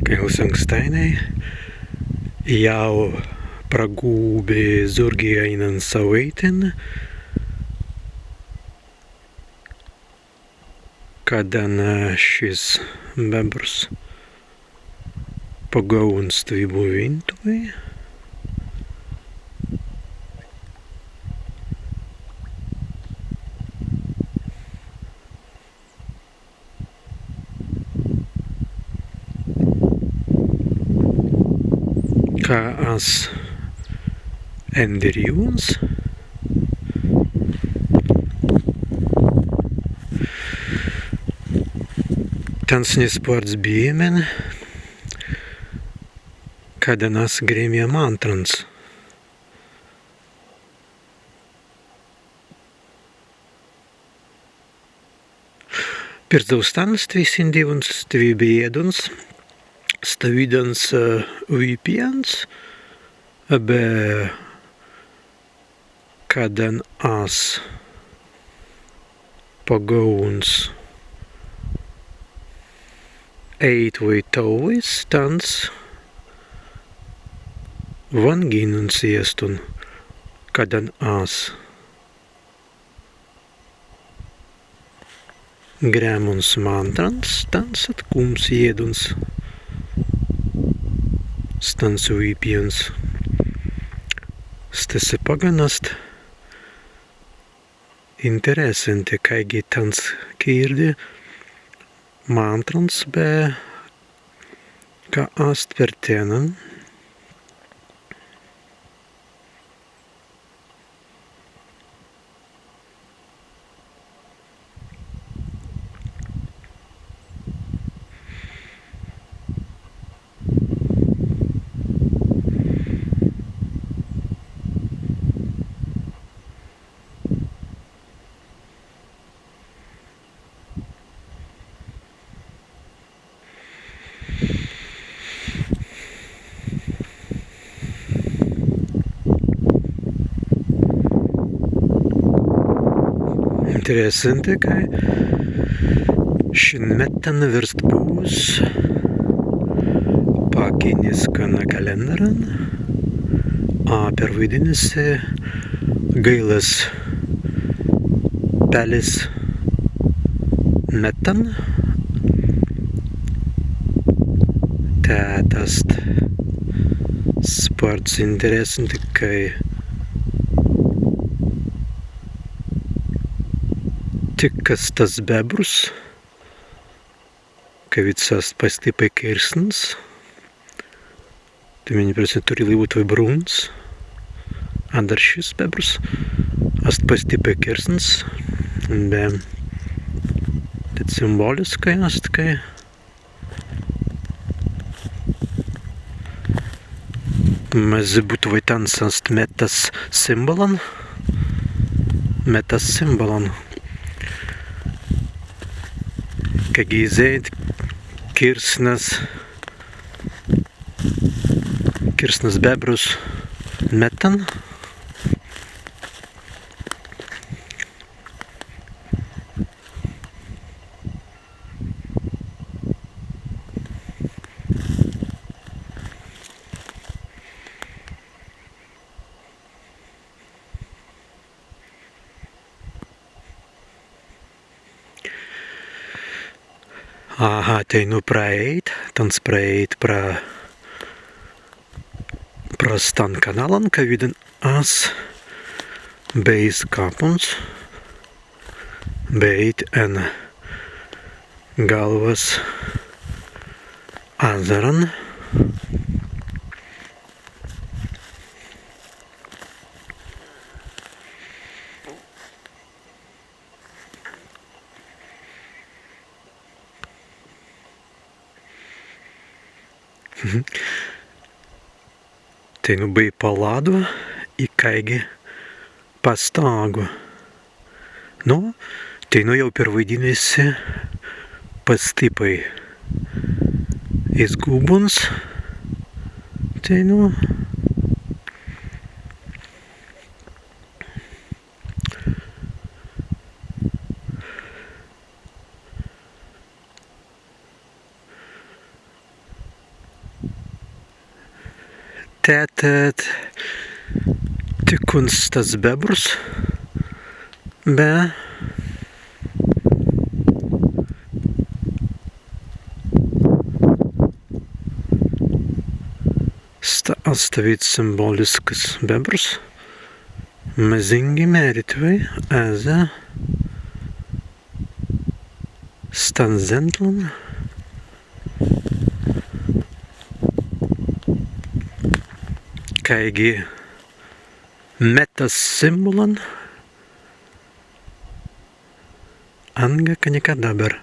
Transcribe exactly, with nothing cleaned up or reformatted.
Kaīls ankstāinai jāu pragūbi zūrgi aīnan sawaītin, kaddan šis bebrus pagaūwuns stwi buwīntwei. Ka as endirīwuns, tāns ni spārts bijja men, kaddan as grīmja mantrans. Pirzdau stan stwi sindīwuns, stwi bēi ēduns stawīdans, eh, wipjans, be kaddan as pagaūwuns ēitwei tāwis, tāns wanginnuns ēstun, kaddan as grēmuns mantrans, tāns atkūmps ēduns stans wipjans. Stesse paggan ast interessanti, kāigi tāns kīrdi mantrans be ka ast per tennan. Interessanti, kāi šin mettan wīrst būwuns pa kinniskan kalēndaran, a, perwaidinna si Gaīlas pellis mettan. Tēt ast spārts interessanti, kāi tikkai stas bebrus, kawīds ast pastippai kīrsns. Tū mennei prasme turīlai būtwei brūns. Adder šis bebrus ast pastippai kīrsns. Be tēt simbōliskai ast, kāi mazzi būtwei tāns ast mettas simbōlan. Mettas simbōlan. Kāigi izēit kīrsnas, kīrsnas bebrus mettan. Aha, teinū praēit, tāns praēit pra, pra stan kanālan, kawīdan as bēi izkāpuns, bēi en Galwas azzaran. Teinū bēi pa laddu, ikāigi pa staggu. Nu, teinū jāu perwaidinna si pastippai izgubuns. Teinū. Tēt, tēt, tikkuns stas bebrus be sta-, stawīds simbōlisks bebrus. Mazīngi mērītwei ezze stan zentlan, kāigi mettas simbōlan, anga ka nika dabber.